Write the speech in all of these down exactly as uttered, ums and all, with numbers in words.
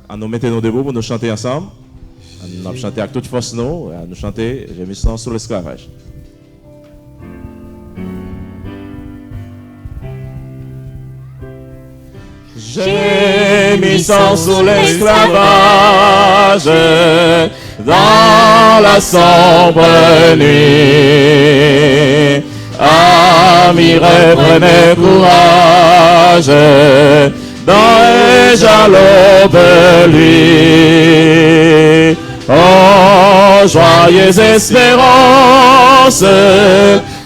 Ann nou mete nou debou pou nou chante ansanm. Ann nou ap chante ak tout fòs nou. Ann nou chante Jemisyon sou lesklavaj. Gémissons sous l'esclavage dans la sombre nuit. Amis, reprenez courage dans les jalons de lui. Oh, joyeuse espérance,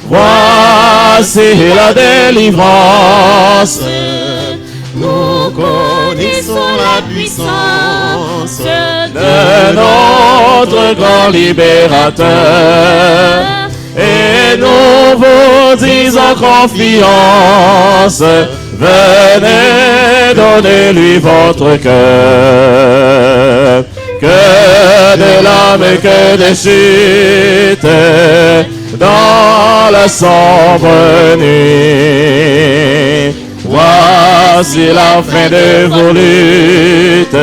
voici la délivrance. Nous connaissons la puissance de notre grand libérateur. Et nous vous disons confiance, venez, donnez-lui votre cœur. Que de larmes, que de chutes dans la sombre nuit. Voici la fin de vos luttes,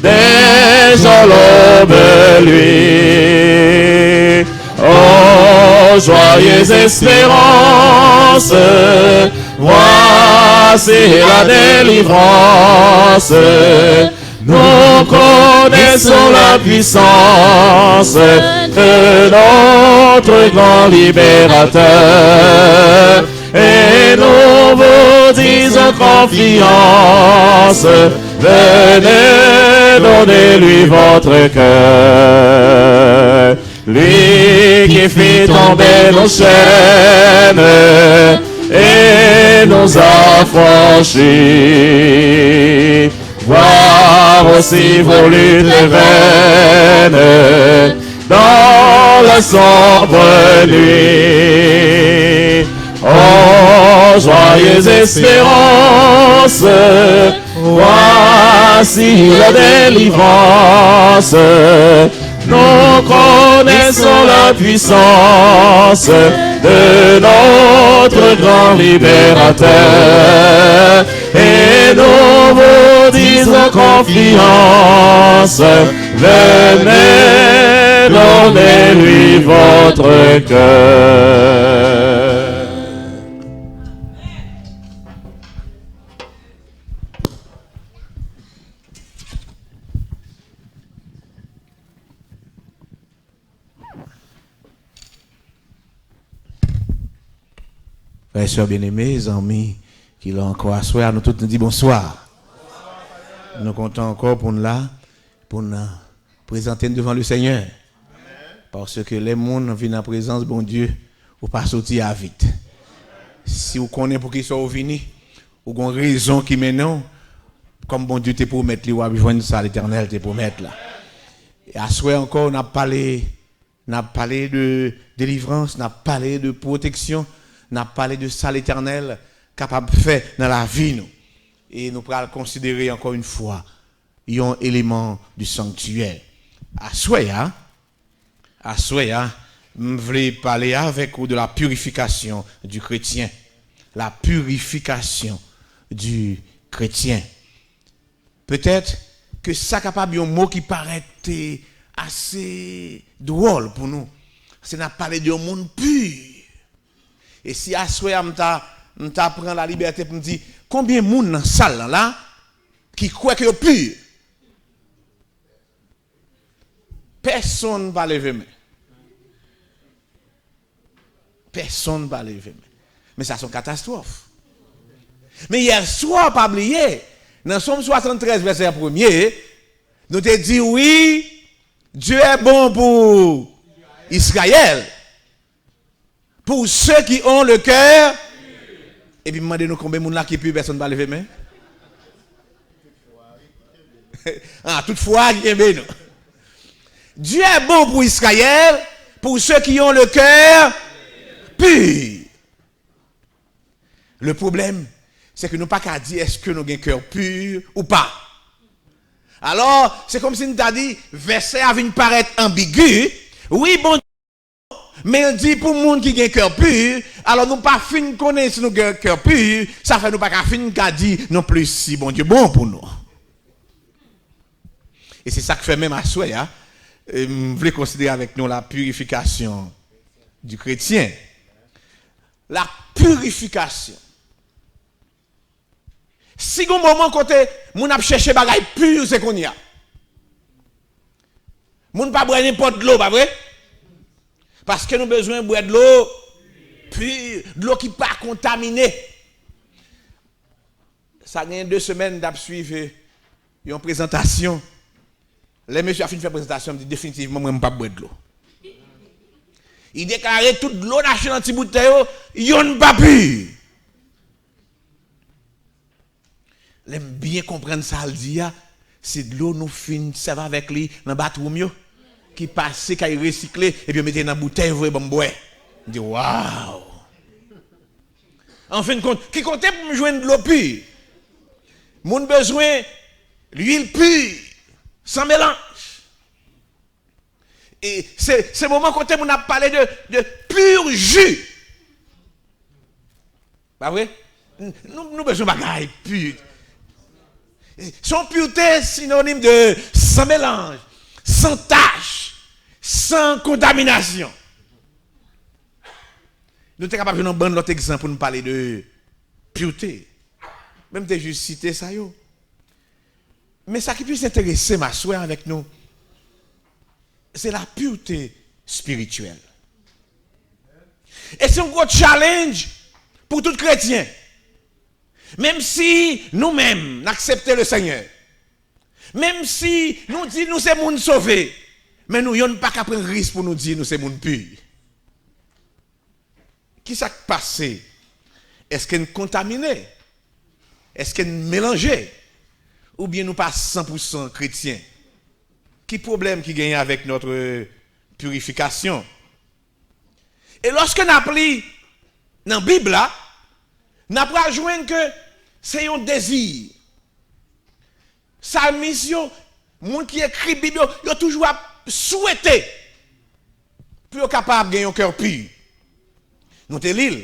déjà l'aube luit. Oh, joyeuse espérance, voici la délivrance. Nous connaissons la puissance de notre grand libérateur et nous vous disons confiance, venez, donnez-lui votre cœur. Lui qui fit tomber nos chaînes et nous affranchit. Voir aussi vos luttes vaines dans la sombre nuit. Oh, joyeuse espérance, voici la délivrance. Nous connaissons la puissance de notre grand libérateur et nous vous disons confiance, venez, donnez-lui votre cœur. Frè e sè byeneme, zanmi ki la ankò aswè a, nou tout nou di bonswa. Nou kontan ankò pou n la, pou n prezante n devan le Senyè. Paske lè moun vin an prezans Bondye, ou pa soti a vit. Si w konnen poukisa w vini, ou gon rezon ki mennen w, kòm Bondye te pwomèt li, w ap jwenn sa Letènèl te pwomèt la. E aswè ankò, n ap pale N ap pale de delivrans, n ap pale de pwoteksyon, n ap pale de sa Letènèl kapab fè nan lavi nou. E nou pral konsidere ankò yon fwa yon eleman du sanctuaire. Aswè a, aswè a, m vle pale avèk ou de la purification du chrétien. La purification du chrétien. Petèt ke sa kapab yon mo ki parèt ase dwòl pou nou. Se n ap pale de yon moun pi. E si aswè a m ta, m ta pran lalibète pou m di, konbyen moun nan sal lan la ki kwè ke yo pi? Pèsonn pa leve men. Pèsonn pa leve men. Men sa se yon katastwòf. Men yè swa, pa bliye, nan Sòm swasanntrèz, vèsè premye, nou te di, wi, Dieu est bon pour Israël, pour ceux qui ont le cœur. Epi m mande nou konbyen moun la ki pi, pèsonn pa leve men. Ah, tout fwa ki kenbe nou. Dieu est bon pour Israël, pour ceux qui ont le cœur pur. Le problème, c'est que nou pa ka di èske nou gen kè pi ou pa. Alò, se kòmsi n ta di, vèsè a vin parèt anbigi. Wi, Bondye, men l di pou moun ki gen kè pi, alò nou pa fin konnen si nou gen kè pi, sa fè nou pa ka fin ka di non plis si Bondye bon pou nou. E se sa k fè menm aswè a, e m vle konsidere avèk nou la purification du chrétien. La purification. Si gon moman kote moun ap chèche bagay pi, se kounye a. Moun pa bwè nenpòt dlo, pa vre? Paske nou bezwen bwè dlo pi, dlo ki pa kontamine. Sa gen de semèn, m t ap swiv, eh, yon prezantasyon. Lè mesye a fin fè prezantasyon, m di, "Definitivman, mwen, m p ap bwè dlo." Li deklare tout dlo n achte nan ti boutèy yo, yonn pa pi. Lè m byen konprann sa l di a, se dlo nou fin sèvi avèk li nan batwoum yo, ki pase kay resikle, epi yo mete nan boutèy voye ban m bwè. M di, "Waw!" An fen de kont, ki kote pou m jwenn dlo pi? Moun bezwen lwil pi, san melanj. E se, se moman kote moun ap pale de, de pur jus. Pa vre? N-, nou, nou bezwen bagay pi. Se yon pureté sinonime de sans mélange, sans tache, sans contamination. Nou te kapab jwenn yon bann lòt egzanp pou nou pale de pureté. Men m te jis site sa yo. Men sa ki plis enterese m aswè avèk nou, se la pureté spirituelle. E se yon gwo challenge pou tout kretyen. Menm si nou menm, n aksepte le Senyè, menm si nou di nou se moun sove, men nou yonn pa ka pran risk pou nou di nou se moun pi. Kisa k pase? Èske n kontamine? Èske n melanje? Oubyen nou pa san pou san kretyen? Ki pwoblèm ki genyen avèk notre purification? E lòske n ap li nan Bib la, n ap pral jwenn ke se yon dezi. Salmis yo, moun ki ekri Bib yo, yo toujou ap swete pou yo kapab gen yon kè pi. Nou te li l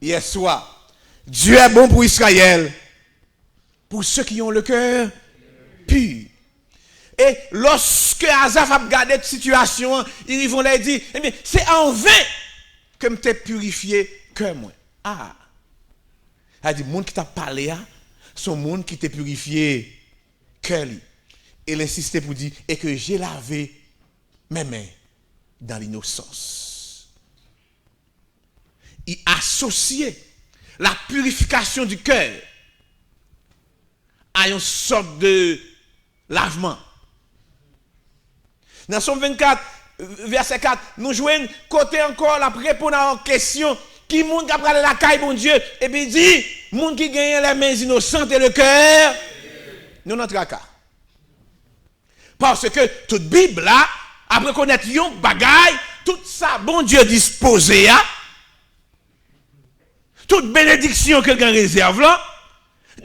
yè swa. Dieu est bon pour Israël, pour ceux qui ont le cœur pur. E lòske Azaf ap gade sitiyasyon an, li rive yon lè, li di, "Ebyen, se an ven ke m te pirifye kè mwen." A! Sa di, moun ki t ap pale a, se yon moun ki te pirifye kè li. E l ensiste pou di, "Et que j'ai lavé mes mains dans l'innocence." Li asosye la purification du cœur à yon sòt de lavman. Nan Sòm vennkat, vèsè kat, nou jwenn kote ankò l ap reponn a yon kesyon, ki moun k ap prale lakay Bondye, epi di, moun ki genyen les mains innocentes et le cœur, nou nan traka. Paske tout Bib la ap rekonèt yon bagay, tout sa Bondye dispoze a, tout benediksyon ke l gen rezèv lan,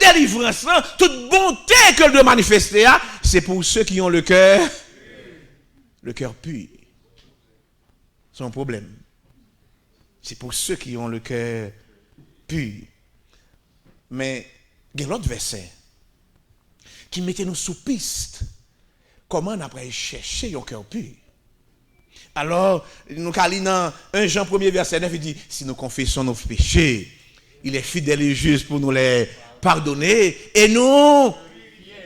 delivrans lan, tout bonte ke l dwe manifeste a, c'est pour ceux qui ont le cœur, le cœur pur. Se yon pwoblèm. C'est pour ceux qui ont le cœur pur. Men gen lòt vèsè ki mete nou sou pis kòman n ap al chèche yon kè pi. Alò, nou ka li nan en Jan premye vèsè nèf, li di, "Si nous confessons nos péchés, il est fidèle et juste pour nous les pardonner et nous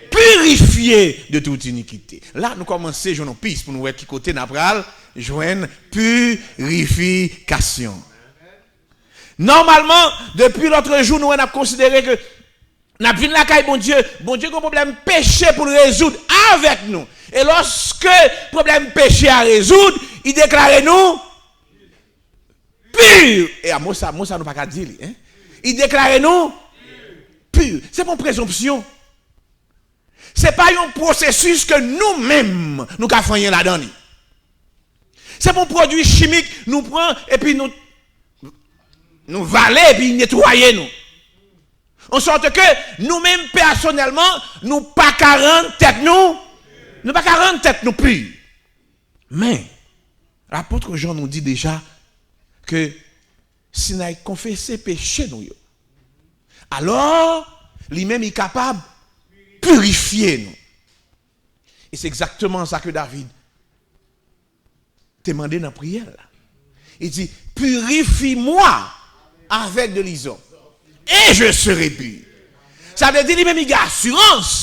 purifier de toute iniquité." La, nou kòmanse jwenn yon pis pou nou wè ki kote n ap pral jwenn pirifikasyon. Nòmalman, depi lòt jou, nou wè n ap konsidere ke n ap vin lakay Bondye, Bondye gen yon pwoblèm peche pou l rezoud avèk nou. E lòske pwoblèm peche a rezoud, li deklare nou pi. E a mo sa, mo sa nou pa ka di li, en. Li deklare nou pi. Se pa yon prezonpsyon. Se pa yon pwosesis ke nou menm nou ka fè anyen ladan li. Se pa yon pwodui chimik nou pran epi nou, nou vale epi netwaye nou. An sòt ke nou menm pèsonèlman, nou pa ka rann tèt nou, nou pa ka rann tèt nou pi. Men, lapot Jan nou di deja ke si n al konfese peche nou yo, alò, li menm, li kapab pirifye nou. E se egzakteman sa ke David te mande nan priyè l la. Li di, purifie-moi avec de l'hysope, et je serai pur. Sa vle di li menm li gen asirans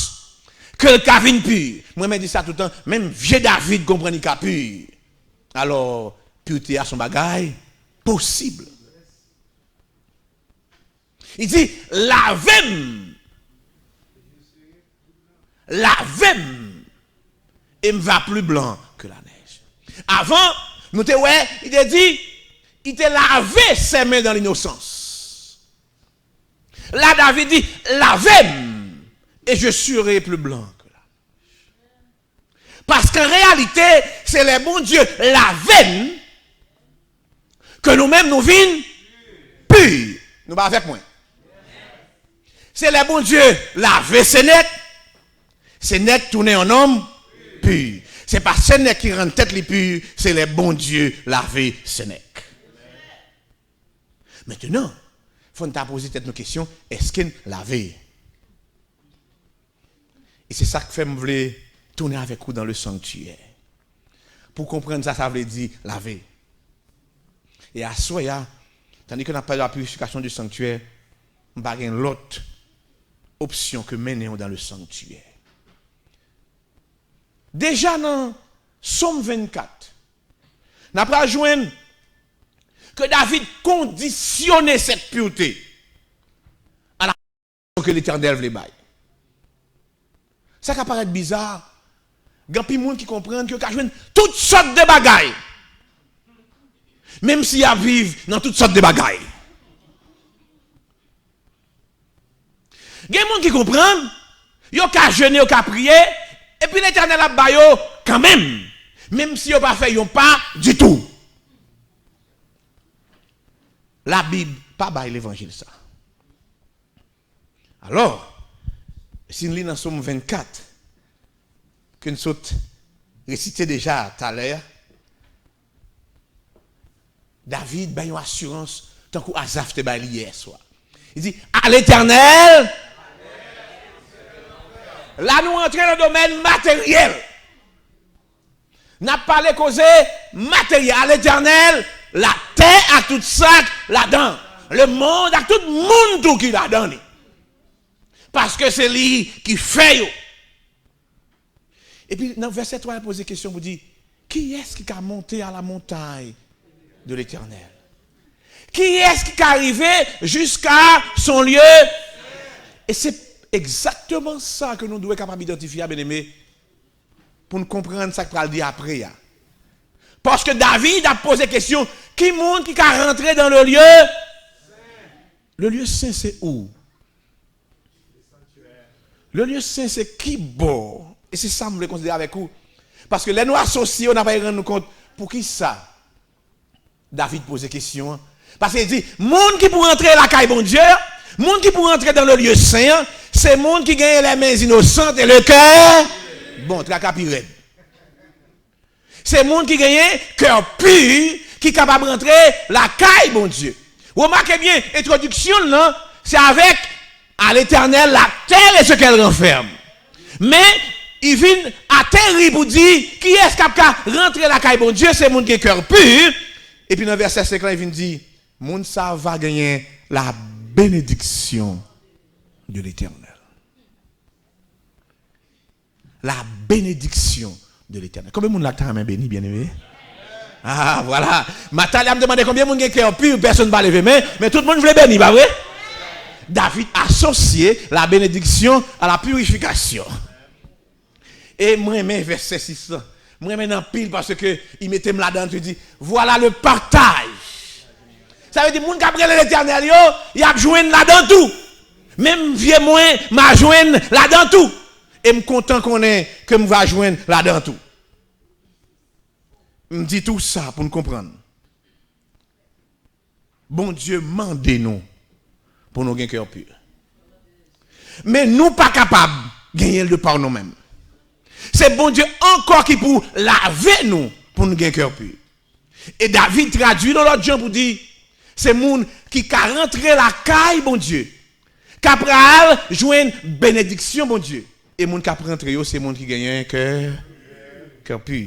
ke l ka vin pi. Mwen menm di sa toutan, menm vye David konprann li ka pi. Alò, pirte a se yon bagay posib. Li di, lave m. Lave m. Et m va plus blanc que la neige. Avan, nou te wè, li te di, li te lave ses mains dans l'innocence. La, David di, lave m, et je serai plus blanc que la neige. Paske an reyalite, se lè Bondye lave n, ke nou menm nou vin pi. Nou pa avèk mwen? Se lè Bondye lave Senèk, Senèk tounen yon nonm pi. Se pa Senèk ki rann tèt li pi, se lè Bondye lave Senèk. Mentenan, fò n ta poze tèt nou kesyon, èske n lave? E se sa k fè m vle tounen avèk ou dans le sanctuaire. Pou konprann sa sa vle di lave. E aswè a, tandis que n ap pale de la purification du sanctuaire, m pa gen lòt opsyon ke mennen w dans le sanctuaire. Deja nan Sòm vennkat, n ap pral jwenn ke David kondisyone cette pureté à la ke Letènèl vle bay. Sa ka parèt biza, gen anpil moun ki konprann ke yo ka jwenn tout sòt de bagay, menm si y ap viv nan tout sòt de bagay. Gen moun ki konprann, yo ka jene, yo ka priye, epi Letènèl ap ba yo kanmenm, menm si yo pa fè yon pa ditou. Labib pa bay levanjil sa. Alò, si n li nan Sòm vennkat, ke n sot resite deja talè a, David bay yon asirans tankou Azaf te bay li yè swa. Li di, à l'Éternel, la nou antre nan domèn materyèl. N ap pale koze materyèl, à l'Éternel, latè ak tout sa k ladan, lemonn ak tout moun tou ki ladan li. Paske se li ki fè yo. Epi nan vèsè twa, l poze kesyon pou di, kiyès ki ka monte à la montagne de l'Éternel? Kiyès ki ka rive jusqu'à son lieu? E se egzakteman sa ke nou dwe kapab idantifye a, byeneme, pou n konprann sa k pral di apre a. Paske David ap poze kesyon, ki moun ki ka rantre dans le lieu? Le lieu saint, se ou? Le lieu saint, se ki bò? E se sa m vle konsidere avèk ou. Paske lè nou asosye yo, n ap rann nou kont poukisa David poze kesyon an. Paske li di, moun ki pou rantre lakay Bondye, moun ki pou rantre dans le lieu saint, se moun ki genyen les mains innocentes et le cœur. Bon, traka pi rèd. Se moun ki genyen kè pi ki kapab rantre lakay Bondye. Remake byen, entwodiksyon l lan, se avèk à l'Éternel la terre et ce qu'elle renferme. Men, li vin ateri pou di, kiyès k ap ka rantre lakay Bondye? Se moun ki gen kè pi. Epi nan vèsè senk lan, li vin di, moun sa va genyen la bénédiction de l'Éternel. La bénédiction de l'Éternel. Konbyen moun la ki ta renmen beni, byeneme? Ah, voilà. Matalya, m te mande konbyen moun gen kè pi, pèsonn pa leve men, men tout moun vle beni, pa vre? David asosye la bénédiction à la purification. E m renmen vèsè sis lan. M renmen l anpil paske li mete m ladan, li di, voilà le partage. Sa vle di, moun k ap rele Letènèl yo, y ap jwenn ladan tou. Menm vye mwen, m a jwenn ladan tou. E m kontan konnen ke m va jwenn ladan tou. M di tou sa pou n konprann. Bondye mande nou pou nou gen kè pi. Men nou pa kapab genyen l de pa nou menm. Se Bondye ankò ki pou lave nou pou n gen kè pi. E David tradui l yon lòt jan pou di, se moun ki ka rantre lakay Bondye, ka pral jwenn benediksyon Bondye. E moun k ap rantre yo, se moun ki genyen kè, kè pi.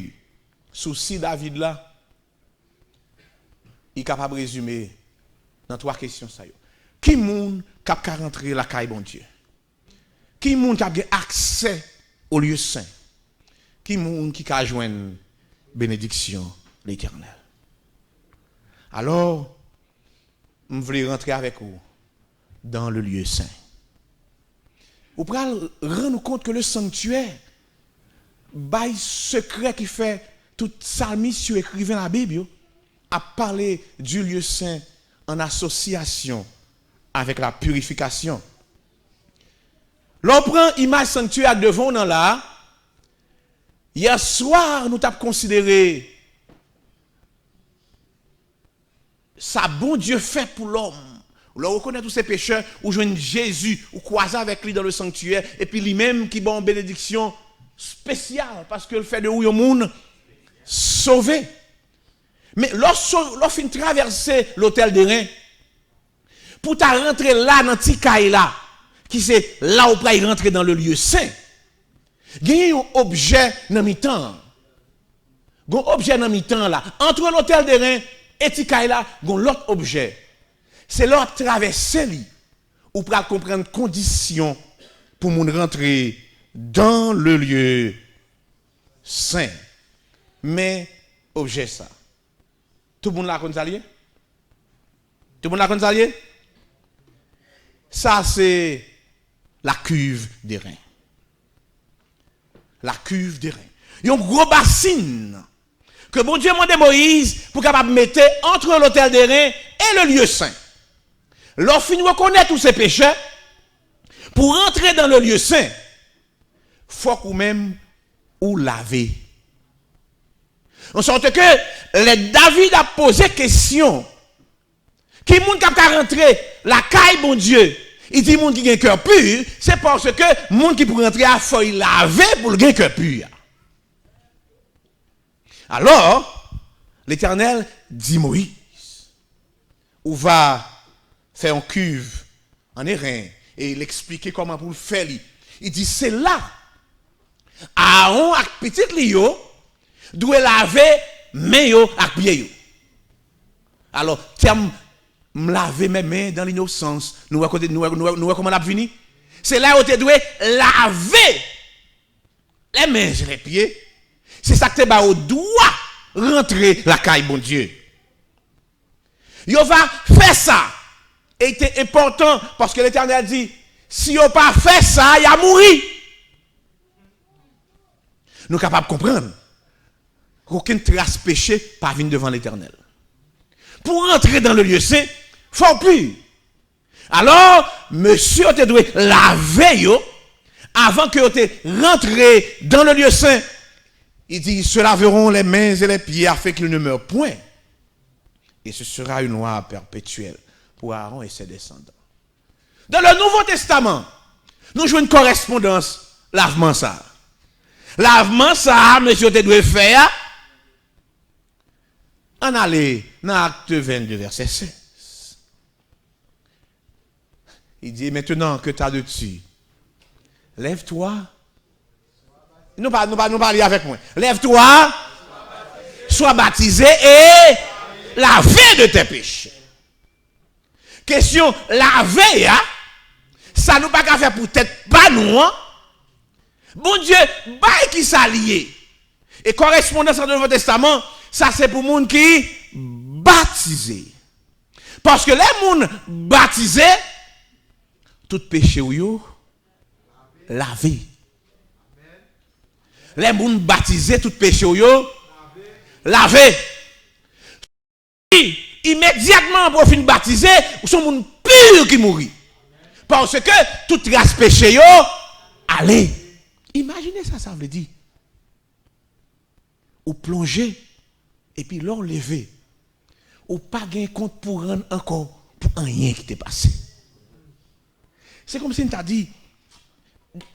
Sousi David la, li kapab rezime nan twa kesyon sa yo. Ki moun k ap ka rantre lakay Bondye? Ki moun k ap gen aksè o lye sen? Ki moun ki ka jwenn benediksyon Letènèl? Alò, m vle rantre avèk ou dans le lieu saint. Ou pral rann ou kont ke le sanktyè bay sekrè ki fè tout salmis yo, ekriven Labib yo, ap pale du lieu saint en association avec la purification. Lè w pran imaj sanktyè a k devan w nan la, yè swa nou t ap konsidere sa Bondye fè pou lòm. Lè w rekonèt ou se pechè, ou jwenn Jezi, ou kwaze avèk li dans le sanctuaire, epi li menm ki ba w benediksyon espesyal, paske l fè de ou yon moun sove. Men lè w so-, lè w fin travèse lotèl de ren, pou w ta rantre la nan ti kay la, ki se la ou pral rantre dans le lieu saint, genyen yon objè nan mitan an. Gon objè nan mitan an la. Antre lotèl de ren e ti kay la, gon lòt objè. Se lè w ap travèse li, ou pral konprann kondisyon pou moun rantre dans le lieu saint. Men objè sa. Tout moun la konn sa l ye? Tout moun la konn sa l ye? Sa se la cuve de ren. La cuve de ren. Yon gwo basin ke Bondye mande Moyiz pou kapab mete antre lotèl de ren e le lieu saint. Lè w fin rekonèt ou se pechè, pou w rantre dans le lieu saint, fòk ou menm ou lave. An sòt ke lè David ap poze kesyon, ki moun k ap ka rantre lakay Bondye, li di moun ki gen kè pi, se paske moun ki pou rantre a, fò l lave pou l gen kè pi a. Alò, Letènèl di Moyiz, ou va fè yon kiv an eren, e l eksplike kòman pou l fè li. Li di, se la Aawon ak pitit li yo dwe lave men yo ak pye yo. Alò, tèm m lave mes mains dans l'innocence, nou wè kote, nou wè, nou wè, nou wè kòman l ap vini? Se la yo te dwe lave les mains et les pieds. Se sa k te ba yo dwa rantre lakay Bondye. Yo va fè sa. E te enpòtan, paske Letènèl di, si yo pa fè sa, y a mouri. Nou kapab konprann, okenn tras peche pa vin devan Letènèl. Pou rantre dans le lieu saint, fò w pi. Alò, mesye yo te dwe lave yo avan ke yo te rantre dans le lieu saint. Il dit, ils se laveront les mains et les pieds afin qu'ils ne meurent point. Et ce sera une loi perpétuelle pour Aaron et ses descendants. Dans le Nouveau Testament, nou jwenn kòrespondans lavman sa. Lavman sa, mesye yo te dwe fè a, ann ale nan Acte vingt-deux, verset seize. Il dit, maintenant que tu as de tu, lève-toi. Nou pa, nou pa, nou pa li avèk mwen. Lève-toi, sois baptisé et lavé de tes péchés. Kesyon lave a, sa nou pa ka fè pou tèt pa nou an, Bondye bay ki sa li ye. E kòrespondans nan Nouvo Testaman, sa se pou moun ki batize. Paske lè moun batize, tout peche w yo lave. Lè moun batize, tout peche w yo lave. Imedyatman apre w fin batize, ou se yon moun pi ki mouri. Paske tout tras peche yo ale. Imajine sa, sa vle di. Ou plonje, epi lè w leve, ou pa gen kont pou rann ankò pou anyen ki te pase. Se kòmsi n ta di,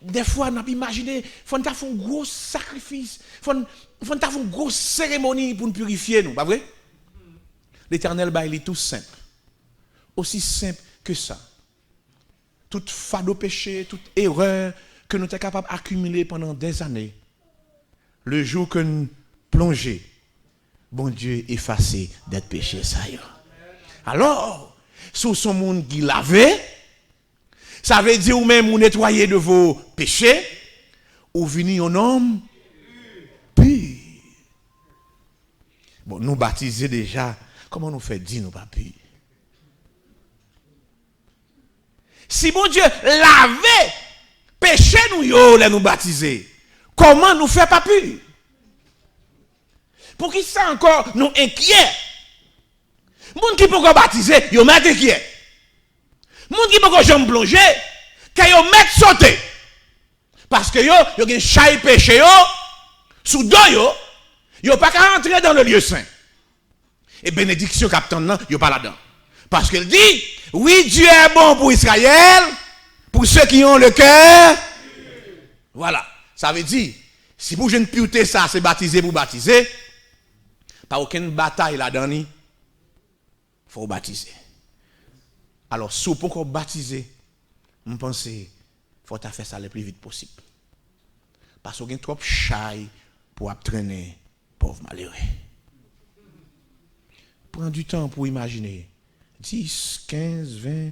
dèfwa n ap imajine, fò n ta fè yon gwo sakrifis, fò n, fò n ta fè yon gwo seremoni pou n pirifye nou, pa vre? Letènèl bay li tou senp. Osi senp ke sa. Tout fado peche, tout erè ke nou te kapab akimile pandan dèzane, le jou ke n plonje, Bondye efase dèt peche sa yo. Alò, si w se yon moun ki lave, sa vle di ou menm ou netwaye de vo peche, ou vini yon nonm pi. Bon, nou batize deja, kòman nou fè di nou pa pi? Si Bondye lave peche nou yo lè nou batize, kòman nou fè pa pi? Poukisa ankò nou enkyè? Moun ki poko batize, yo mèt enkyè. Moun ki poko janm plonje, kè yo mèt sote. Paske yo, yo gen chay peche yo sou do yo, yo pa ka antre dans le lieu saint. E benediksyon k ap tann nan, yo pa ladan. Paske l di, oui, Dieu est bon pour Israël, pour ceux qui ont le cœur. Voilà. Sa vle di, si pou jwenn purté sa, se batize pou batize, pa okenn batay ladan li, fò w batize. Alò, si w poko batize, m panse fò w ta fè sa le pli vit posib. Paske w gen twòp chay pou w ap trennen, pòv malere. Pran du tan pou w imajine. Dis, kenz, ven,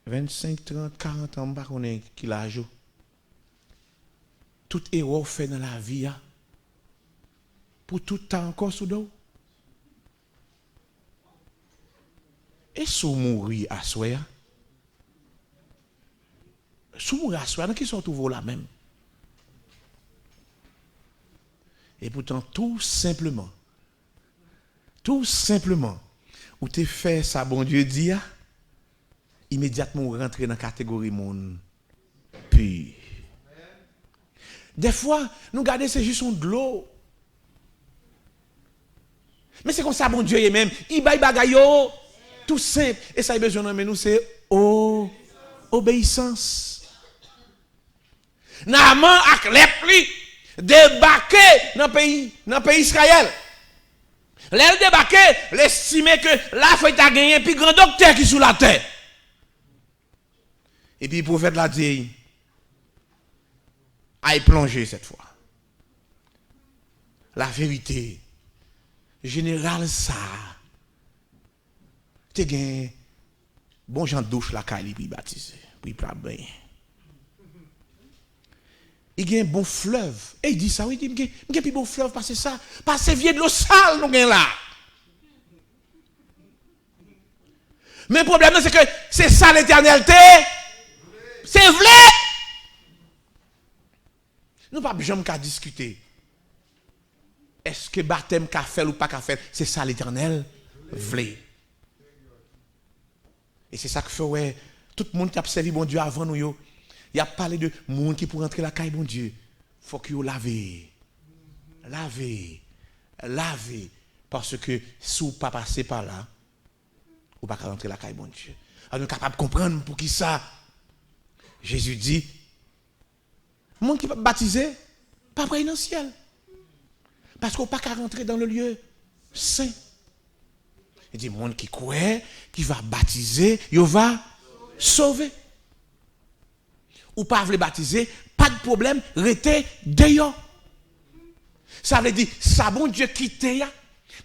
vennsenk, trant, karant an, m pa konnen ki laj ou. Tout erè w fè nan lavi a, pou tout tan ankò sou do w. E si w mouri aswè a? Si w mouri aswè a, nan kisa w twouve w la menm? Epoutan, tou senpleman, tou senpleman, ou te fè sa Bondye di a, imedyatman ou rantre nan kategori moun pi. Dèfwa, nou gade se jis yon dlo. Men se konsa Bondye ye menm. Li bay bagay yo tou senp. E sa li bezwen nan men nou se o-, obeyisans. Naaman ak lèp li debake nan peyi, nan peyi Izrayèl. Lè l debake, l estime ke la fò l ta genyen pi gran doktè ki sou latè. Epi pwofèt la di, ay plonje cette fois. La vérité, jeneral sa a te gen bon jan douch lakay li pou li batize, pou li pral benyen. Li gen bon flèv. E li di sa, wi, li di, "M gen, m gen pi bon flèv pase sa, pase vye dlo sal nou gen la." Men pwoblèm nan, se ke se sa Letènèl te, se vle. Nou p ap janm ka diskite. Èske batèm ka fè l ou pa ka fè l? Se sa Letènèl vle. E se sa k fè w wè, tout moun ki t ap sèvi Bondye avan nou yo, y ap pale de moun ki pou rantre lakay Bondye. Fòk yo lave. Lave. Lave. Paske si w pa pase pa la, ou pa ka rantre lakay Bondye. Alò, nou kapab konprann poukisa Jezi di, moun ki p ap batize, p ap rey nan syèl. Paske ou pa ka rantre dans le lieu saint. Li di, moun ki kwè, ki va batize, yo va sove. Ou pa vle batize, pa de pwoblèm, rete deyò. Sa vle di, sa Bondye kite a,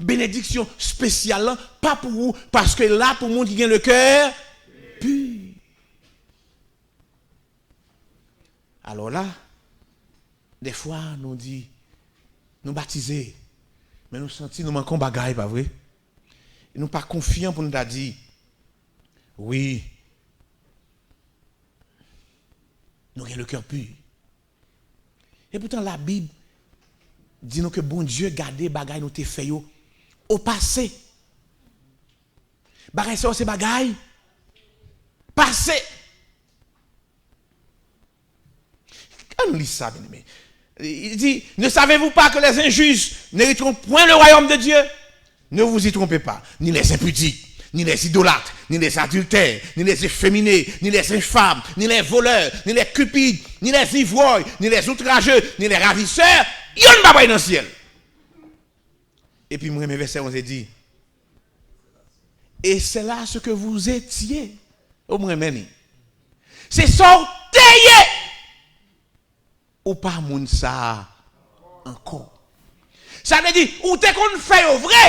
benediksyon espesyal lan, pa pou ou, paske la pou moun ki gen le kè pi. Alò la, dèfwa nou di, nou batize, men nou santi nou manke yon bagay, pa vre? Nou pa konfyan pou nou ta di, wi, nou gen le kè pi. Epoutan, Labib di nou ke Bondye gade bagay nou te fè yo o pase. Bagay sa yo se bagay pase. Ann li sa, byeneme. Li di, ne savez-vous pas que les injustes n'hériteront point le royaume de Dieu? Ne vous y trompez pas, ni les impudiques, ni les idolâtres, ni les adultères, ni les efféminés, ni les infâmes, ni les voleurs, ni les cupides, ni les ivrognes, ni les outrageux, ni les ravisseurs, yonn pa pral nan syèl. Epi m renmen vèsè onz e di, et c'est là ce que vous étiez. O, m renmen li. Se sa w te ye. ou pa moun sa a ankò. Sa vle di, ou te konn fè yo vre,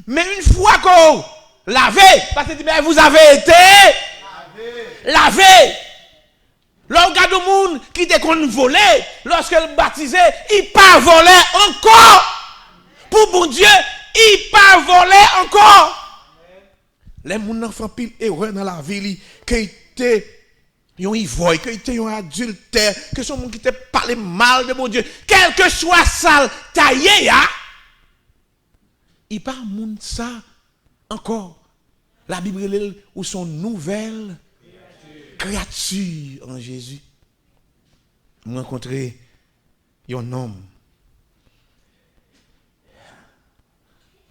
men yon fwa ke w lave, paske li di, mais vous avez été lavé. Lè w gade yon moun ki te konn vole, lòske l batize, li pa vòlè ankò. Pou Bondye, li pa vòlè ankò. Lè moun nan fè anpil erè nan lavi li, ke li te yon ivòy, ke li te yon adiltè, ke se yon moun ki te pale mal de Bondye, kèlkeswa sa l ta ye a, li pa moun sa ankò. Labib rele l, ou se yon nouvèl kreyati an Jezi. M rankontre yon nonm.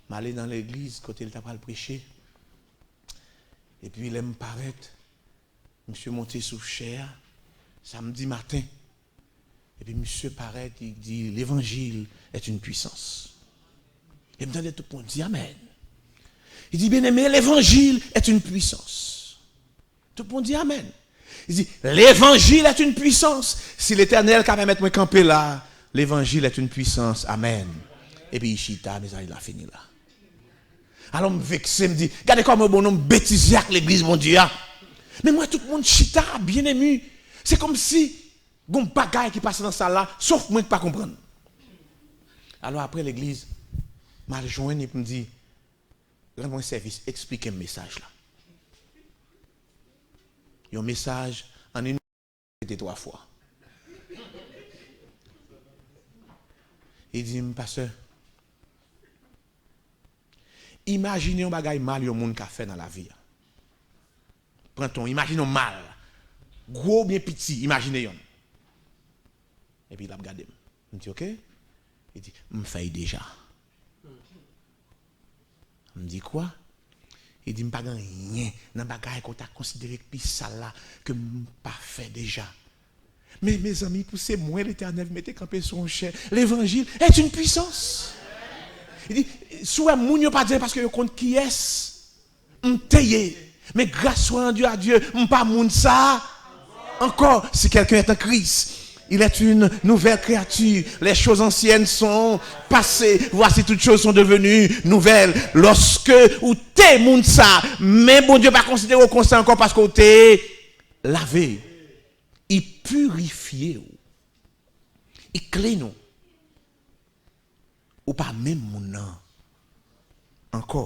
M ale nan legliz kote l ta pral preche. Epi lè m parèt, misye monte sou chè a, samdi maten. Epi misye parèt, li di, l'évangile est une puissance. E m tande tout moun di, amèn. Li di, bien-aimé, l'évangile est une puissance. Tout moun di, amèn. Li di, l'évangile est une puissance. Si Letènèl ka pèmèt mwen kanpe la, l'évangile est une puissance. Amèn. Epi li chita, mezanmi, l a fini la. Alò m vekse, m di, gade kòman yon bon nonm betize ak legliz Bondye a. Men m wè tout moun chita, byen emi. Se kòmsi gon bagay ki pase nan sal la, sof mwen ki pa konprann. Alò apre legliz, m al jwenn li pou m di, rann mwen sèvis, eksplike m mesaj la. Yon mesaj an repete twa fwa. Li di m, pastè, imajine yon bagay mal yon moun ka fè nan lavi a. Pran ton, imajine yon mal. Gwo oubyen piti, imajine yonn. Epi l ap gade m. M di, oke. Li di, m fè l deja. M di, kwa? Li di, m pa gen anyen nan bagay ke w ta konsidere k pi sal la ke m pa fè deja. Men, mezanmi, pou se mwen Letènèl mete kanpe sou yon chè. L'évangile est une puissance. Li di, si w wè moun yo pa di anyen paske yo konn kiyès m te ye. Men gras swa randi a Dye, m pa moun sa a ankò. Si quelqu'un est en Christ, il est une nouvelle créature. Les choses anciennes sont passées. Voici, toutes choses sont devenues nouvelles. Lòske ou te moun sa, men Bondye pa konsidere w konsa ankò paske w te lave. Li pirifye w. Li clean ou. Ou pa menm moun nan ankò.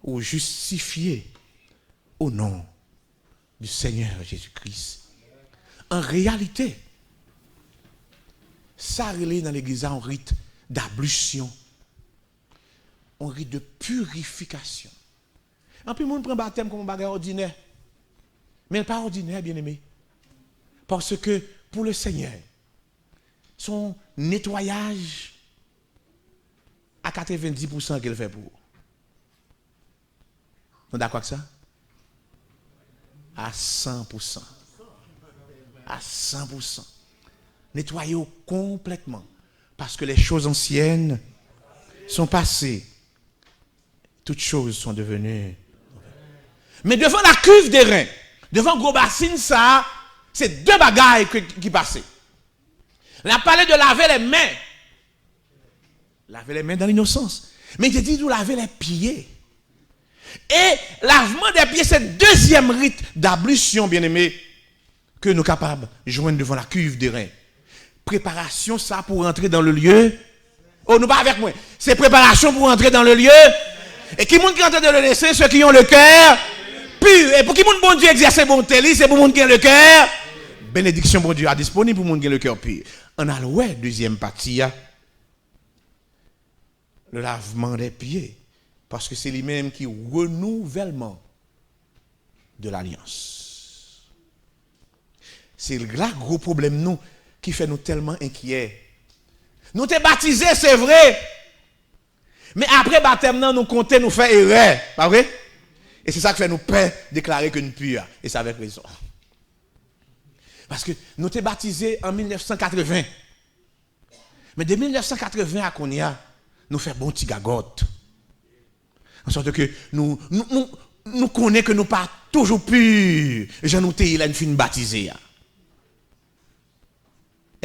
Ou jistifye au nom du Seigneur Jésus-Christ. An reyalite, sa rele nan legliz la yon rit d'ablution, yon rit de purification. Anpil moun pran batèm kòm yon bagay òdinè. Men l pa òdinè, byeneme. Paske pou le Senyè, se yon netwayaj a katrevenndis pousan ke l fè pou ou. Nou dakò ak sa? A san pousan. A san pousan. Netwaye w konplètman. Parce que les choses anciennes sont passées. Toutes choses sont devenues. Men devan la cuve d'airain, devan gwo basin sa a, se de bagay ke, ki pase. L ap pale de lave lè men. Lave lè men dan linosans. Men li te di tou lave lè pye. E lavman dè pye se dezyèm rit dablisyon, byeneme, ke nou kapab jwenn devan la cuve d'airain. Preparasyon sa pou rantre dans le lieu. Oh, nou pa avèk mwen. Se preparasyon pou rantre dans le lieu. E ki moun ki rantre dans le lieu saint? Ceux qui ont le cœur pur. E pou ki moun Bondye egzèse bonte li? Se pou moun ki gen le cœur. Benediksyon Bondye a disponib pou moun gen le cœur pur. Ann al wè dezyèm pati a. Le lavement des pieds, paske se li menm ki renouvèlman de lalyans. Se la gwo pwoblèm nou ki fè nou tèlman enkyè. Nou te batize, se vre, men apre batèm nan, nou konte, nou fè erè, pa vre? E se sa k fè nou pè deklare ke n pi a, e se avèk rezon. Paske nou te batize an mil nèf san katreven. Men de mil nèf san katreven a kounye a, nou fè bon ti gagòt. An sòt ke nou, nou, nou, nou konnen ke nou pa toujou pi jan nou te ye lè n fin batize a.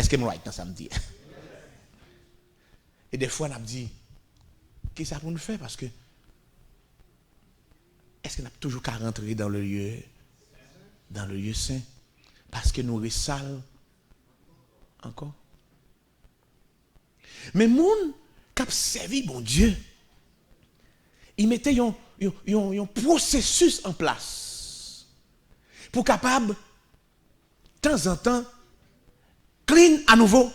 Èske m right nan sa m di a? E dèfwa n ap di, kisa pou n fè? Paske èske n ap toujou ka rantre dans le lieu, dans le lieu saint? Paske nou resal ankò. Men moun k ap sèvi Bondye, li mete yon, yon, yon, yon pwosesis an plas pou kapab tanzantan clean anouvo.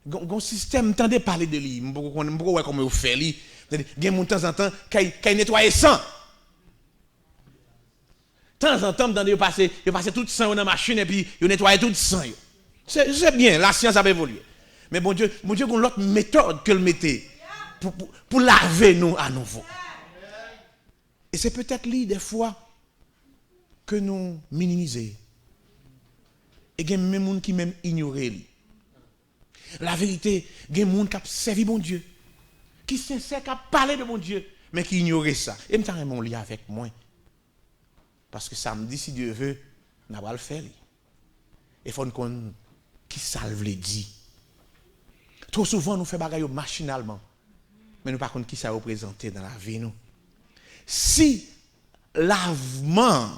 Gon, gon sistèm, m tande pale de li, m poko konnen, m poko wè kòman yo fè li. Gen moun tanzantan kay, kay netwaye san. Tanzantan, m tande yo pase, yo pase tout san yo nan machin epi yo netwaye tout san yo. Se, se byen, lasyans ap evolye. Men Bondye, Bondye gon lòt metòd ke l mete pou, pou, pou lave nou anouvo. E se petèt li, dèfwa, ke nou minimize. E gen menm moun ki menm inyore li. Laverite, gen moun k ap sèvi Bondye, ki sensè, k ap pale de Bondye, men ki inyore sa. E m ta renmen w li avèk mwen. Paske samdi, si Dye ve, n a pral fè li. E fò n konn ki sa l vle di. Twò souvan, nou fè bagay yo machinalman, men nou pa konn ki sa yo reprezante nan lavi nou. Si lavman,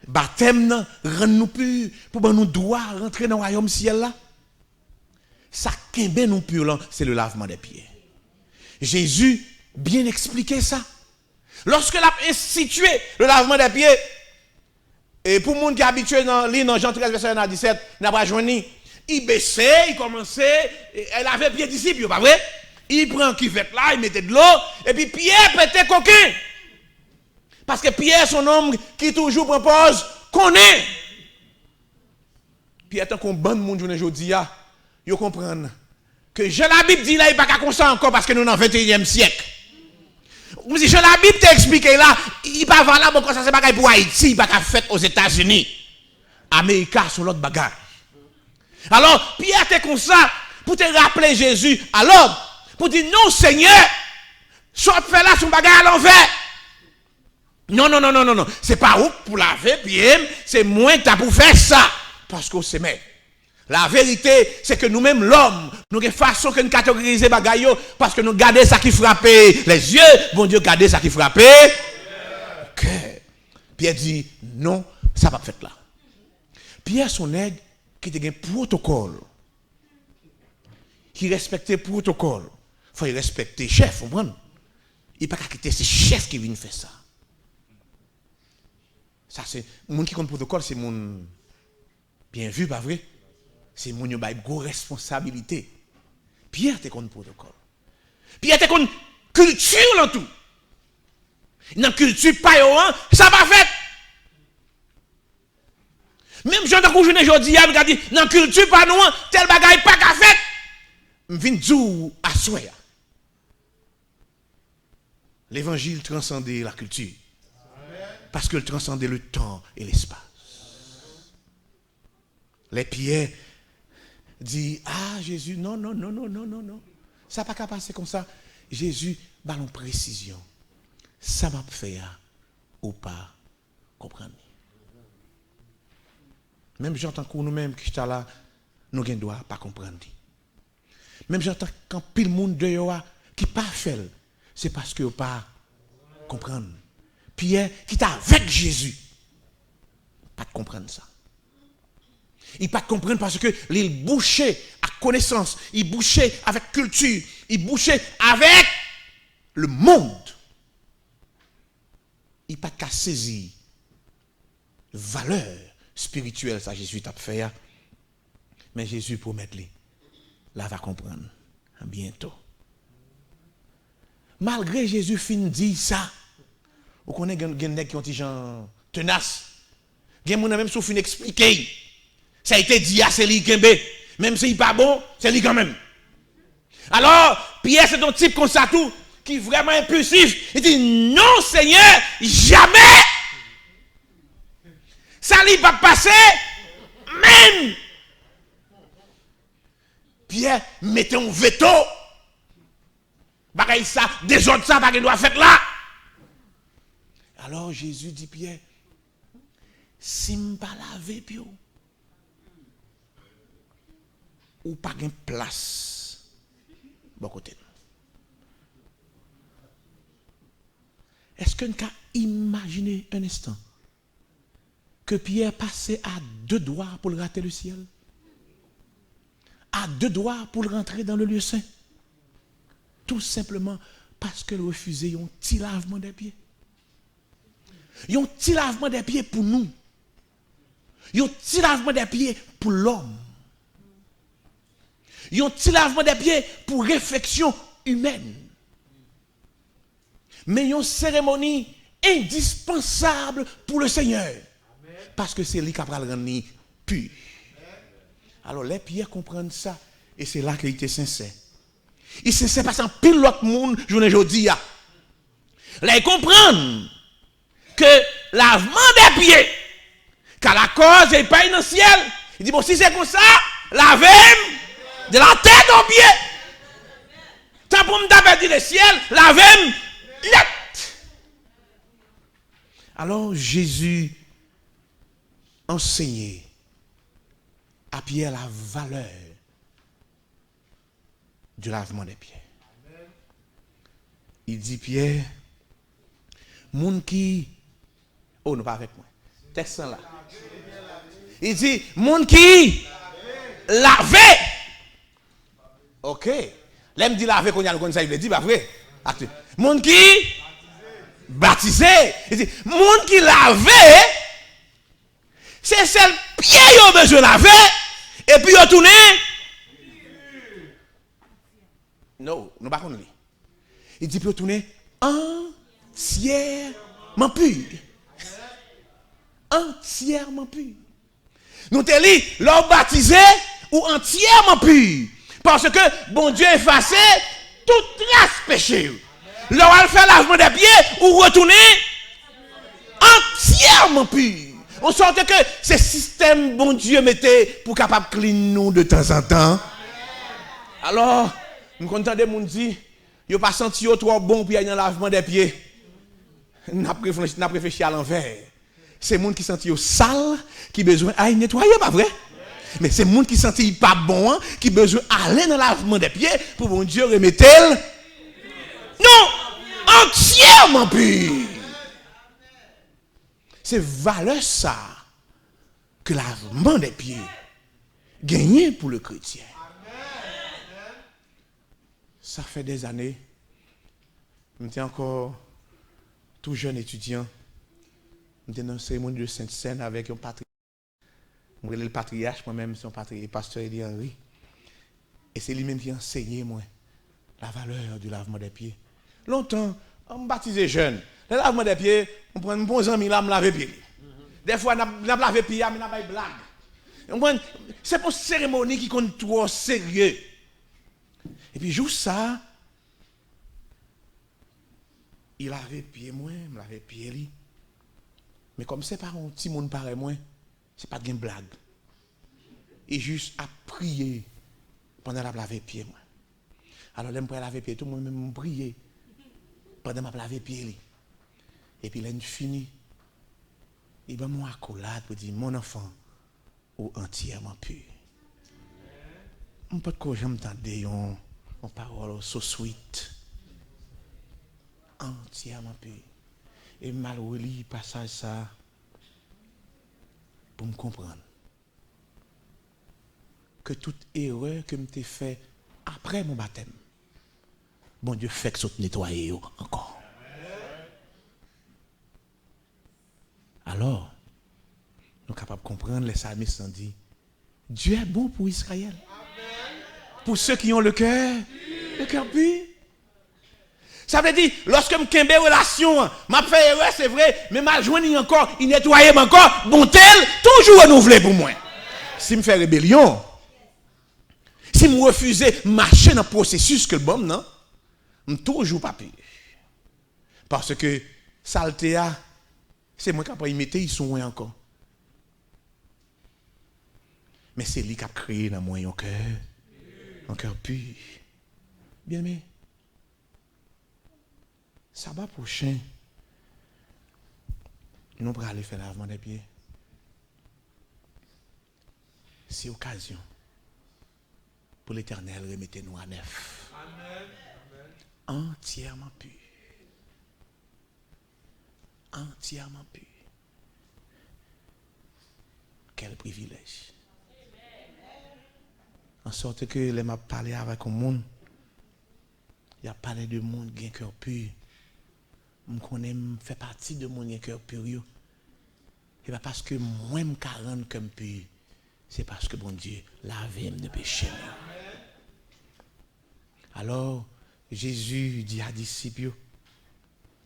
batèm nan, rann nou pi, pou ban nou dwa rantre nan wayòm syèl la, sa k kenbe nou pi lan, se le lavement des pieds. Jezi byen eksplike sa. Lòske l ap enstitye le lavement des pieds, e pou moun ki abitye nan, li nan Jan trèz, vèsè en a disèt, n ap jwenn li. Li bese, li kòmanse, e, e lave pye disip yo, pa vre? Li pran kivèt la, li mete dlo, epi Pyè pete koken. Paske Pyè se yon nonm ki toujou pran pòz konnen. Pyè tankou yon bann moun jounen jodi a, yo konprann ke jan Labib di la, li pa ka konsa ankò paske nou nan venteyinyèm syèk. Kòmsi jan Labib te eksplike la, li pa valab ankò, sa se bagay pou Ayiti, li pa ka fèt Ozetazini. Amerika se yon lòt bagay. Alò, Pyè te konsa pou te raple Jezi, alò, pou di, "Non, Senyè, sa w ap fè la se yon bagay alanvè." Non, non, non, non, non, non. Se pa ou k pou lave pye m, se mwen k ta pou fè sa. Paske w se mèt. Laverite, se ke nou menm lòm, nou gen fason ke n kategorize bagay yo, paske nou gade sa ki frape lèzye, Bondye gade sa ki frape kè. Pyè di, "Non, sa p ap fèt la." Pyè se yon nèg ki te gen pwotokòl, ki respekte pwotokòl. Fò l respekte chèf, konprann? Li pa ka kite se chèf ki vin fè sa. Sa se, moun ki konn pwotokòl, se moun byen vi, pa vre? Se moun yo bay gwo responsabilite. Pyè te konn pwotokòl. Pyè te konn kilti lan tou. Nan kilti pa yo an, sa pa fèt. Menm jan tankou jounen jodi a, nou ka di, nan kilti pa nou an, tèl bagay pa ka fèt. M vin di w aswè a, levanjil transande la kilti. Paske l transande le tan e lespas. Lè Pyè di, "Ah, Jezi, non, non, non, non, non, non, non. Sa pa ka pase konsa." Jezi ba l yon presizyon. Sa m ap fè a, ou pa konprann li. Menm jan tankou nou menm ki chita la, nou gen dwa pa konprann li. Menm jan tankou anpil moun deyò a ki pa fè l, se paske yo pa konprann. Pyè, ki t avèk Jezi, pa t konprann sa. Li pa t konprann paske li bouche ak konesans, li bouche avèk kilti, li bouche avèk le monde. Li pa t ka sezi valè espirityèl sa Jezi t ap fè a. Men Jezi pwomèt li, "La va konprann byento." Malgre Jezi fin di sa, ou konnen gen, gen nèg ki yon ti jan tenas. Gen moun nan menm si w fin eksplike l, sa li te di a, se li l kenbe. Menm si l pa bon, se li kanmenm. Alò, Pyè se yon tip konsa tou, ki vrèman enpilsif. Li di, "Non, Senyè, jamè! Sa li p ap pase, menm!" Pyè mete yon veto. Bagay sa, dezòd sa pa gen dwa fèt la. Alò, Jezi di Pyè, "Si m pa lave pye w, ou pa gen plas bò kote l. Èske n ka imajine un instant ke Pyè pase a de dwa pou l rate le syèl? A de dwa pou l rantre dans le lieu saint? Tou senpleman paske l refize yon ti lavman dè pye. Yon ti lavman dè pye pou nou. Yon ti lavman dè pye pou lòm. Yon ti lavman dè pye pou refleksyon imèn. Men yon seremoni endispansab pou le Senyè. Paske se li k ap pral rann li pi. Alò, lè Pyè konprann sa, e se la ke li te sensè. Li sensè pase anpil lòt moun jounen jodi a. Lè l konprann ke lavman dè pye ka lakòz e pa nan syèl, li di, bon, si se konsa, lave m de la tèt o pye. Tan pou m ta pèdi le syèl, lave m nèt. Alò, Jezi anseye a Pyè la valè du lavement des pieds. Li di Pyè, moun ki, oh, nou pa avèk mwen. Tèks lan la. Li di, moun ki lave. Ok. Lè m di lave, kounye a nou konn sa li vle di, pa vre? Akte. Moun ki batize. Li di, moun ki lave, se sèl pye yo bezwen lave, epi yo tounen. No, nou pa konn li. Li di pou yo tounen antyèman pi. Antyèman pi. Nou te li, lè w batize, ou antyèman pi. Paske Bondye efase tout tras peche yo. Lè w al fè lavman dè pye, ou retounen antyèman pi. An sòt ke se sistèm Bondye mete pou kapab clean nou de tanzantan. Alò, m konn tande moun di, yo pa santi yo twò bon pou y al nan lavman dè pye. N ap reflechi, n ap reflechi alanvè. Se moun ki santi yo sal, ki bezwen al netwaye, pa vre? Men se moun ki santi y pa bon an, ki bezwen ale nan lavman dè pye pou Bondye remete l, non, antyèman pi. Se valè sa ke lavman dè pye genyen pou le kretyen. Sa fè dèzane, m te ankò tou jèn etidyan, m te nan seremoni de Sent Sèn avèk yon patri-, m rele l patriyach, mwen menm se yon patri-, pastè Eli Henry. E se li menm ki anseye mwen la valè du lavement des pieds. Lontan, m batize jèn. Lè lavman dè pye, m pran, m pran yon zanmi la, m lave pye li. Dèfwa, n ap, n ap lave pye a, men n ap bay blag. Ou konprann? Se pa yon seremoni ki konn twò serye. Epi jou sa, li lave pye mwen, m lave pye li. Men kòm se pa yon timoun parèy mwen, se pa t gen blag. Li jis ap priye pandan l ap lave pye mwen. Alò, lè m pral lave pye tou, mwen menm m priye pandan m ap lave pye li. Epi lè n fini, li ban m yon akolad pou di, mon enfant, ou antyèman pi. M potko janm tande yon, yon pawòl so sweet. Antyèman pi. E m al reli pasaj sa pou m konprann ke tout erè ke m te fè apre mon batèm, Bondye fèk sot netwaye yo ankò. Alò, nou kapab konprann lè salmis lan di, Dieu est bon pour Israël. Pour ceux qui ont le cœur, le cœur pur. Sa vle di, lòske m kenbe relasyon an, m ap fè erè, se vre, men m al jwenn li ankò, li netwaye m ankò, bonte l toujou renouvle pou mwen. Si m fè rebelyon, si m refize mache nan pwosesis ke l ban m nan, m toujou pa pi. Paske salte a, se mwen k ap mete l sou mwen ankò. Men se li k ap kreye nan mwen yon kè, yon kè pi. Byeneme, saba pwochen, nou prale fè lavman dè pye. Se okazyon Pou Letènèl remete nou a nèf. Antyèman pi. Antyèman pi. Quel privilège. An sòt ke lè m ap pale avèk yon moun, y ap pale de moun ki gen kè pi. M konnen m fè pati de moun gen kè pi yo. Se pa paske mwen m ka rann kè m pi, se paske Bondye lave m de peche m yo. Alò, Jezi di a disip yo,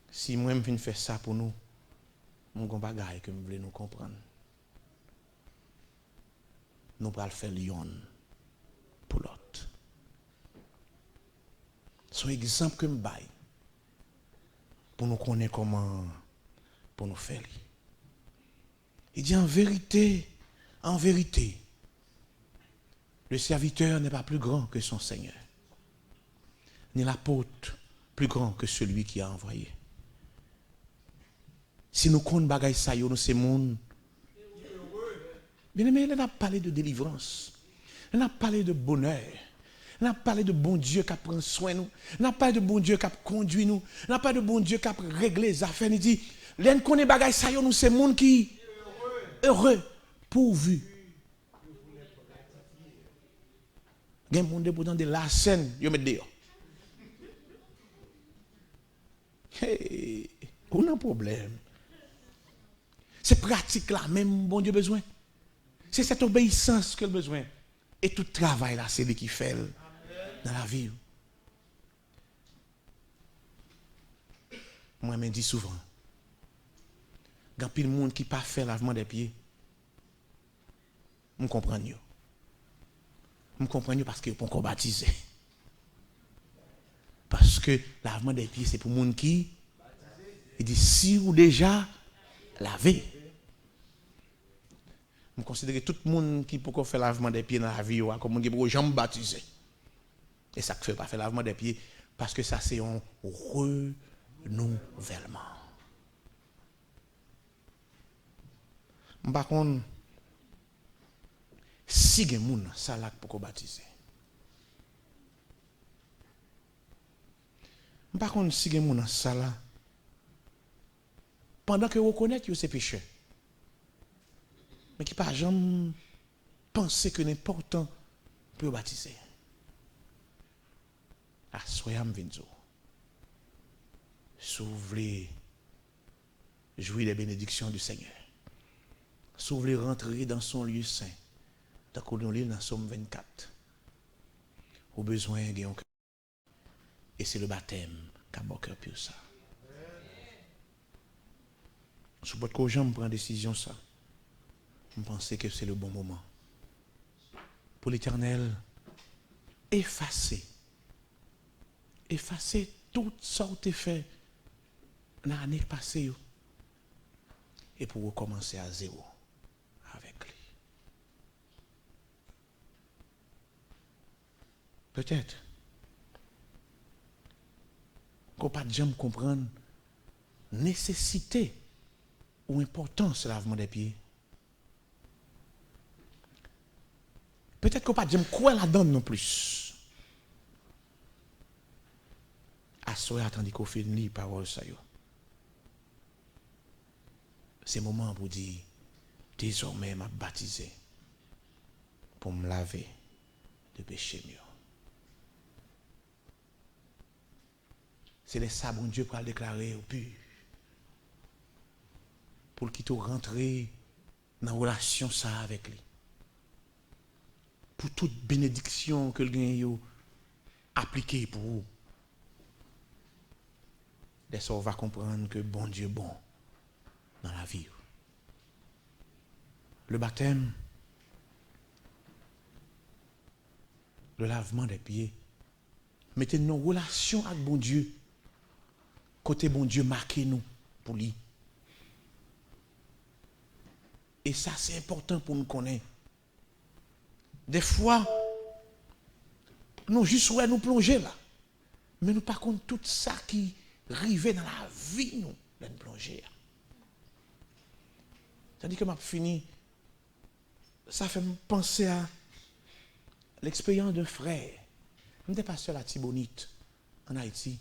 si mwen m fin fè sa pou nou, m gon bagay ke m vle nou konprann. Nou pral fè l yonn pou lòt. Se yon egzanp ke m bay pou nou konnen kòman pou nou fè li. Li di, en vérité, en vérité, le serviteur n'est pas plus grand que son Seigneur, ni l'apôtre plus grand que celui qui a envoyé. Si nou konn bagay sa yo, nou se moun. Byeneme, lè n ap pale de delivrans, lè n ap pale de bonè, lè n ap pale de Bondye k ap pran swen nou, lè n ap pale de Bondye k ap kondui nou, lè n ap pale de Bondye k ap regle zafè nou, di, lè n konnen bagay sa yo, nou se moun ki ere, pourvu. Gen moun depi w tande lasèn, yo met deyò. Hey, ou nan pwoblèm. Se pratik la menm Bondye bezwen. Se sèt obeyisans ke l bezwen. E tout travay la, se li ki fè l nan lavi w. Mwen renmen di souvan, gen anpil moun ki pa fè lavman dè pye. M konprann yo. M konprann yo paske yo poko batize. Paske lavman dè pye se pou moun ki, li di, si ou deja lave. M konsidere tout moun ki poko fè lavman dè pye nan lavi yo a kòm moun ki poko janm batize. E sa k fè yo pa fè lavman dè pye, paske sa se yon renouvèlman. M pa konn si gen moun nan sal la k poko batize. M pa konn si gen moun nan sal la, pandan ke yo rekonèt yo se pechè, men ki pa janm panse ke l enpòtan pou yo batize. Aswè a, m vin di w, si w vle jouir des bénédictions du Seigneur, si w vle rantre dans son lieu saint, tankou nou li l nan Sòm vennkat, ou bezwen gen yon kè. E se le batèm k ap ba w kè pi sa. Si w potko janm pran desizyon sa, m panse ke se le bon moman pou Letènèl efase, efase tout sa w te fè nan ane k pase yo, e pou w rekòmanse a zewo avèk li. Petèt ke w pa t janm konprann nesesite ou enpòtans lavman dè pye. Petèt ke w pa t janm kwè ladan l non plis. Aswè a, tandike w fin li pawòl sa yo, se moman an pou di, dezòmè m ap batize pou m lave de peche m yo. Se lè sa Bondye pral deklare w pi, pou l kite w rantre nan relasyon sa a avèk li, pou tout benediksyon ke l genyen yo aplike pou ou. Lè sa a, w va konprann ke Bondye bon nan lavi w. Le batèm, le lavman dè pye, mete n nan relasyon ak Bondye, kote Bondye make nou pou li. E sa, se enpòtan pou n konnen. Dèfwa, nou jis wè nou plonje la, men nou pa konn tout sa ki rive nan lavi nou lè n plonje a. Tandike m ap fini, sa fè m panse a l'expérience d'un frère. M te pastè Latibonit, ann Ayiti.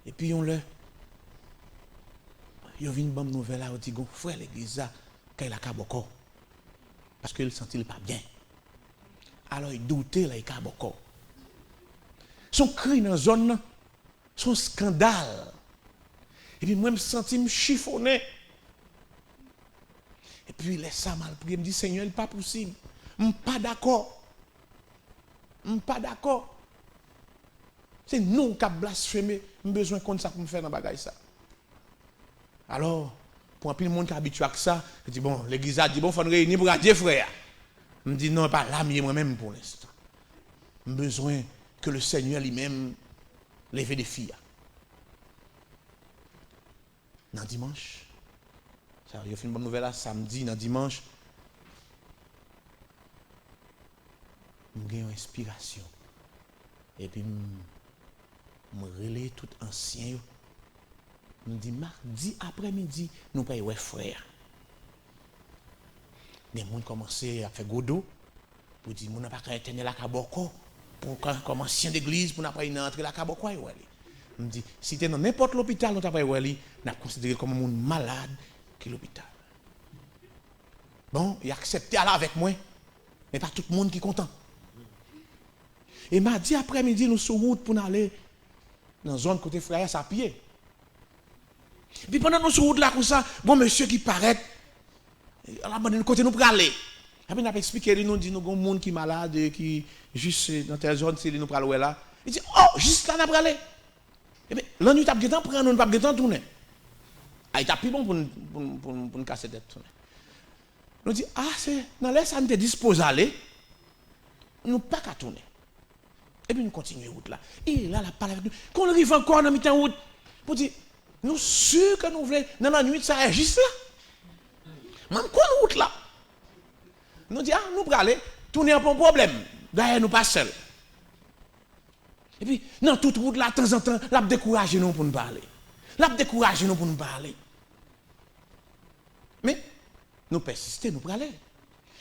Epi yon lè, yo vin ban m nouvèl la, yo di gon frè legliz la, kay la ka bòkò. Paske l santi l pa byen. Alò, li doute la, li ka bòkò. Se yon kri nan zòn nan, se yon eskandal. Epi mwen, m santi m chifonnen. Epi lè sa, m al priye, m di, Senyè, li pa posib. M pa dakò. M pa dakò. Se non w k ap blasfeme. M bezwen konn sa pou m fè nan bagay sa. Alò, pou anpil moun ki abitye ak sa, yo di, bon, legliz la di, bon, fò n reyini pou adye frè a. M di, non, e pa la m ye mwen menm pou lenstan. M bezwen ke le Senyè li menm leve defi a. Nan dimanch, sa, yo fin ban m nouvèl la, samdi, nan dimanch, m gen yon enspirasyon. Epi m, m rele tout ansyen yo. M di, madi aprèmidi, nou pral wè frè a. Gen moun kòmanse ap fè gwo do pou di moun nan pa ka entène lakay bòkò. Pou kan, kòm ansyen legliz, pou n ap pral nan antre lakay bòkò, yo wè li. M di, si te nan nenpòt lopital, nou ta pral wè li, n ap konsidere l kòm yon moun malad ki lopital. Bon, y aksepte ale avèk mwen, men pa tout moun ki kontan. E madi aprèmidi, nou sou wout pou n ale nan zòn kote frè a sa pye. Epi pandan nou sou wout la konsa, gon mesye ki parèt, l ap mande nou kote nou prale. Epi n ap eksplike li, nou di nou gon moun ki malad, e ki jis, e, nan tèl zòn, se li nou pral wè la. Li di, oh, jis la n ap prale. Ebyen, lannwit ap gentan pran nou, nou p ap gentan tounen. A, li t ap pi bon pou n, pou n, pou n, pou n kase tèt tounen. Nou di, a, se nan lè sa n te dispoze ale, nou pa ka tounen. Epi nou kontinye wout la. E la, l ap pale avèk nou. Kon l rive ankò nan mitan wout, pou di, nou si ke nou vle, nan lannwit sa, e jis la? Mwen, m konn wout la. Nou di, a, nou prale, tounen an pa yon pwoblèm. Dayè, nou pa sèl. Epi, nan tout wout la, tanzantan, l ap dekouraje nou pou n pa ale. L ap dekouraje nou pou n pa ale. Men, nou pèsiste, nou prale.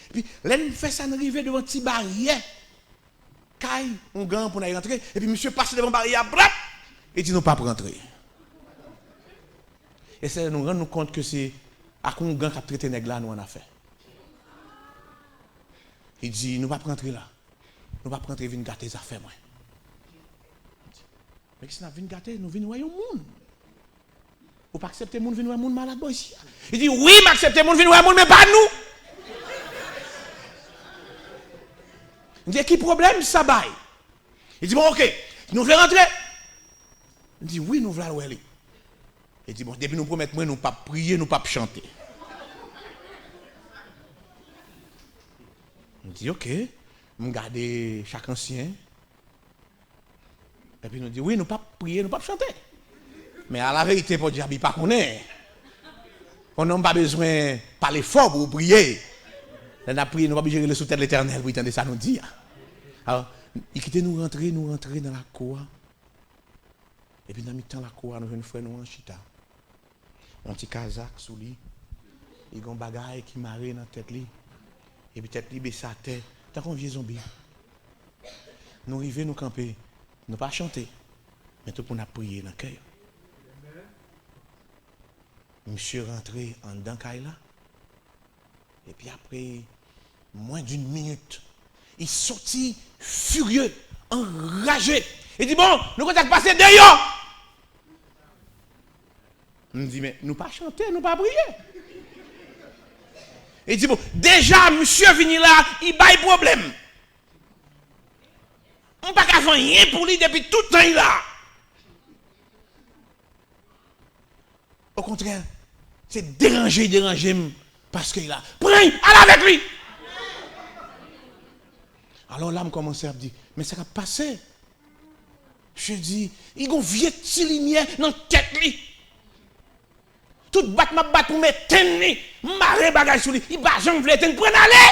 Epi, lè n fè sa, n rive devan ti baryè kay oungan pou n al rantre. Epi, misye pase devan baryè a, brap! Li di nou p ap rantre. E se lè nou rann nou kont ke se ak oungan k ap trete nèg la, nou annafè. Li di, nou p ap rantre la. Nou p ap rantre vin gate zafè mwen. Men si n ap vin gate, nou vin wè yon moun. Ou pa aksepte moun vin wè moun malad bò isi a? Li di, wi, m aksepte moun vin wè moun, men pa nou. M di, e ki pwoblèm sa bay? Li di, bon, oke, nou vle rantre? M di, wi, nou vle al wè li. Li di, bon, depi nou pwomèt mwen, nou p ap priye, nou p ap chante. M di, oke. M gade chak ansyen. Epi nou di, wi, nou p ap priye, nou p ap chante. Men alaverite, podyab, li pa konnen. Yon nonm pa bezwen pale fò pou w priye. Lè n ap priye, nou pa oblije rele sou tèt Letènèl pou l tande sa nou di a. Alò, li kite nou rantre, nou rantre nan lakou a. Epi nan mitan lakou a, nou jwenn frè nou an chita. Yon ti kazak sou li. Li gon bagay ki mare nan tèt li. Epi tèt li bese atè, tankou yon vye zonbi. Nou rive, nou kanpe. Nou pa chante. Men tout moun ap priye nan kè yo. Misye rantre anndan kay la. Epi apre, moins d'une minute, li soti firye, anraje. Li di, bon, nou konn sa k pase deyò. M di, men nou pa chante, nou pa priye. Li di, bon, deja misye vini la, li bay pwoblèm. M pa ka fè anyen pou li depi tout tan li la. Okontrè, se deranje, deranje m, paske l la. Pran l, al avèk li! Alò la, m kòmanse ap di, men sa k ap pase? Misye di, li gon vye ti limyè nan tèt li. Tout bat m ap bat pou m etenn li, m mare bagay sou li, li pa janm vle etenn, pran l ale!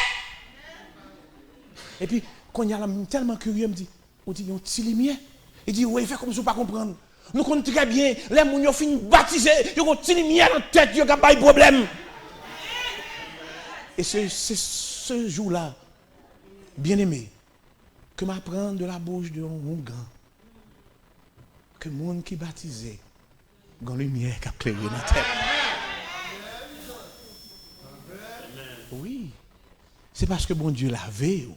Epi, kounye a la, m tèlman kirye, m di, ou di yon ti limyè? Li di, wi, fè kòmsi w pa konprann. Nou konn trè byen, lè moun yo fin batize, yo gon ti limyè nan tèt yo k ap bay pwoblèm. E se, se, se jou la, Bien-aimé, que m'apprendre de la bouche d'un houngan que moun ki batize gen limyè k ap klere nan tèt. Wi, se paske Bondye lave w,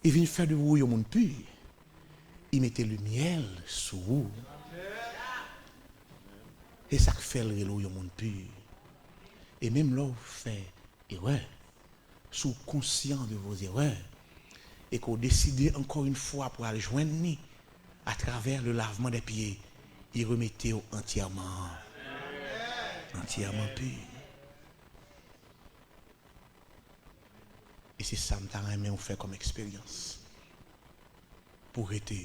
li vin fè de ou yon moun pi, li mete limyè l sou ou. Se sa k fè l rele w yon moun pi. E menm lè w fè erè, si w conscient de vos erreurs, e ke w deside encore une fois pou al jwenn li, à travers le lavement des pieds, li remete w antyèman, antyèman pi. E se sa m ta renmen w fè kòm eksperyans, pou w rete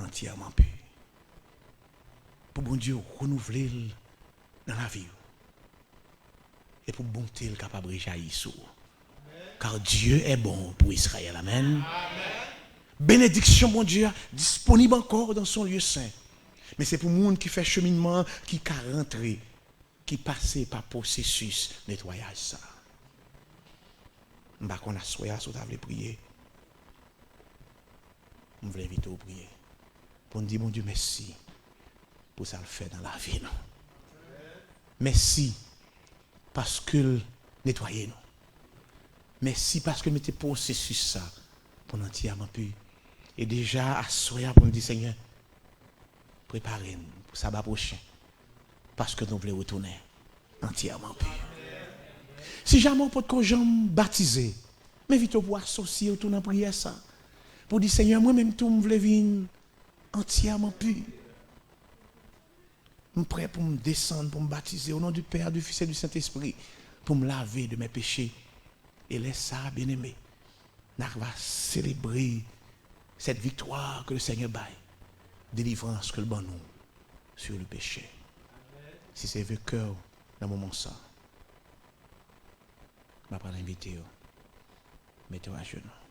antyèman pi, pou Bondye renouvle l nan lavi w, e pou bonte l kapab rejayi sou ou. Car Dieu est bon pour Israël. Amen. Benediksyon Bondye a disponib ankò dans son lieu saint. Men se pou moun ki fè cheminman an, ki ka rantre, ki pase pa pwosesis netwayaj sa. M pa konn aswè a si w ta vle priye. M vle envite w priye. Pou n di Bondye mèsi pou sa l fè nan lavi nou. Mèsi paske l netwaye nou. Mèsi paske l mete pwosesis sa pou n antyèman pi. E deja aswè a pou n di, Senyè, prepare n pou saba pwochen, paske nou vle retounen antyèman pi. Si jamè w potko janm batize, m envite w pou asosye w tou nan priyè sa, pou di, Senyè, mwen menm tou, m vle vin antyèman pi. M prè pou m desann, pou m batize, au nom du Père, du Fils et du Saint-Esprit, pou m lave de mes péchés. E lè sa a, bien-aimé, n a va selebre cette victoire que le Seigneur bay, delivrans ke l ban nou sur le péché. Si se vye kè w nan moman sa, m ap pral envite w, mete w ajenou.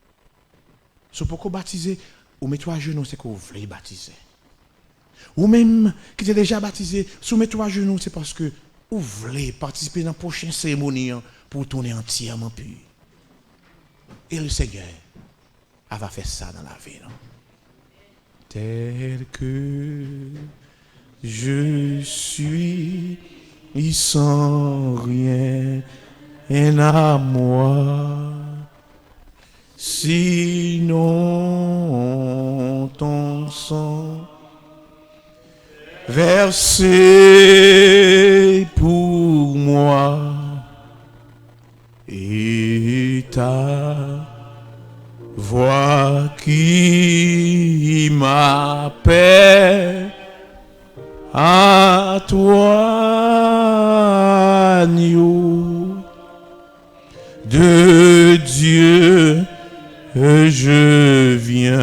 Si w poko batize, ou mete w ajenou, se ke w vle batize. Ou menm ki te deja batize, si w mete w ajenou, se paske ou vle patisipe nan pwochen seremoni an pou w tounen antyèman pi. E le Senyè a va fè sa nan lavi nou. Tel que je suis sans rien à moi, sinon ton sang versé pour moi et ta voix qui m'appelle à toi, agneau de Dieu, je viens,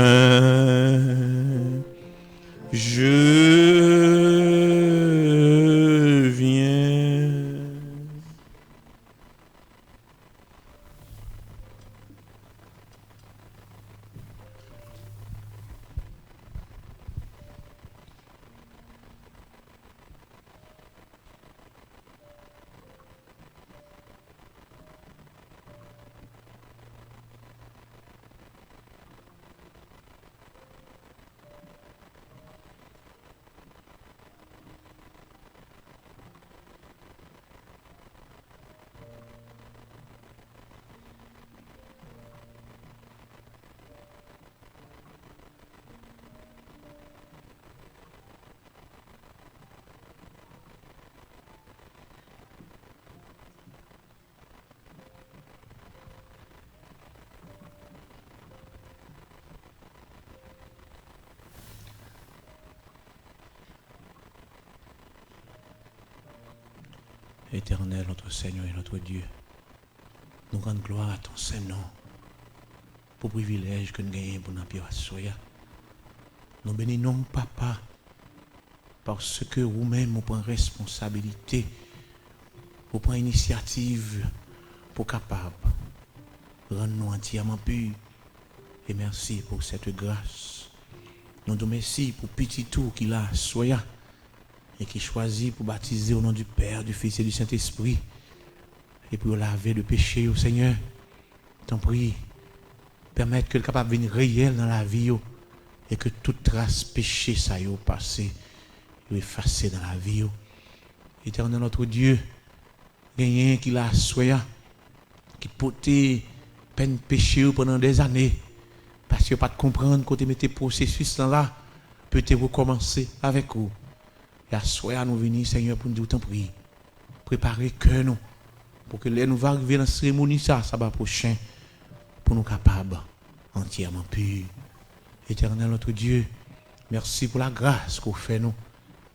je viens. Éternel, notre Seigneur et notre Dieu, nous rendons gloire à ton saint nom pour privilège ke nou genyen pou n ap yo aswè a. Nou beni non w, Papa, paske ou menm ou pran responsabilite, ou pran inisyativ pou kapab rann nou antyèman pi. E mèsi pou cette grâce. Nou di w mèsi pou pitit ou ki la aswè a e ki chwazi pou batize au nom du Père, du Fils et du Saint-Esprit, e pou yo lave de peche yo, Senyè. Tanpri, Pèmèt ke l kapab vin reyèl nan lavi yo, e ke tout tras peche sa yo pase, yo efase nan lavi yo. Etènèl notre Dieu, genyen ki la aswè a, ki pote pèn peche yo pandan dèzane, paske yo pa t konprann kote mete pwosesis lan la, pou yo te rekòmanse avèk ou. E aswè a nou vini, Senyè, pou n di w tanpri, prepare kè nou, pou ke lè nou va rive nan seremoni sa, saba pwochen, pou nou kapab antyèman pi. Etènèl notre Dieu, mèsi pou lagras ke w fè nou.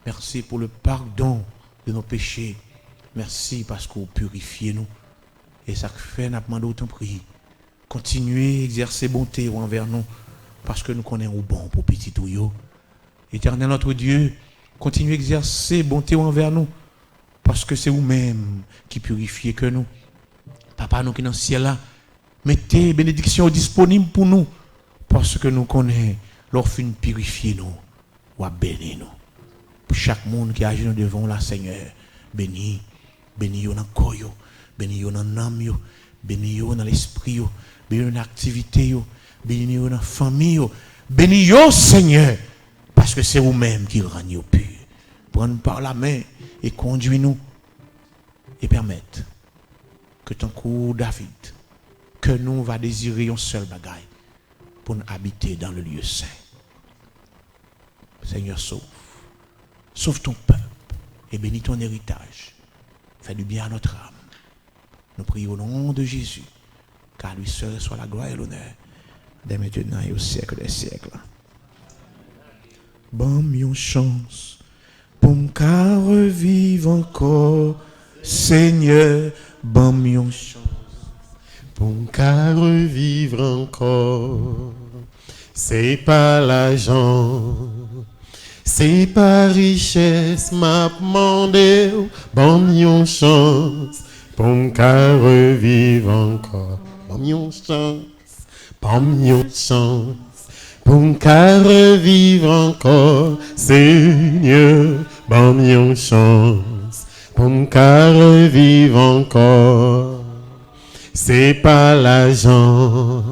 Mèsi pou le pardon de nos péchés. Mèsi paske w pirifye nou. E sa k fè n ap mande w tanpri, kontinye egzèse bonte w anvè nou, paske nou konnen ou bon pou pitit ou yo. Etènèl notre Dieu, kontinye egzèse bonte w anvè nou, paske se ou menm ki pirifye kè nou. Papa nou ki nan syèl la, mete benediksyon w disponib pou nou, paske nou konnen lè w fin pirifye nou, w ap beni nou. Pou chak moun ki ajenou devan w la, Senyè, beni, beni yo nan kò yo, beni yo nan nanm yo, beni yo nan lespri yo, beni yo nan aktivite yo, beni yo nan fanmi yo, beni yo, Senyè, paske se ou menm ki rann yo pi. Pran n pa lamen e kondui nou, e pèmèt ke tankou David, kè nou va dezire yon sèl bagay, pou n abite dans le lieu saint. Seigneur, sauve. Sauve ton peuple et bénis ton héritage. Fais du bien à notre âme. Nous prions au nom de Jésus, car à lui seul soit la gloire et l'honneur, dès maintenant et au siècle des siècles. Ban m yon chans pou m ka reviv ankò. Senyè, ban m yon chans pou m ka reviv ankò. Se pa lajan, se pa richès m ap mande w, ban m yon chans pou m ka reviv ankò. Ban m yon chans, ban m yon chans pou m ka reviv ankò. Senyè, ban m yon chans pou m ka reviv ankò. Se pa lajan,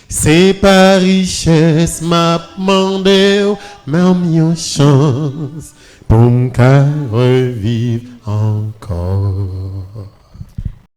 se pa richès m ap mande w, ban m yon chans pou m ka reviv ankò.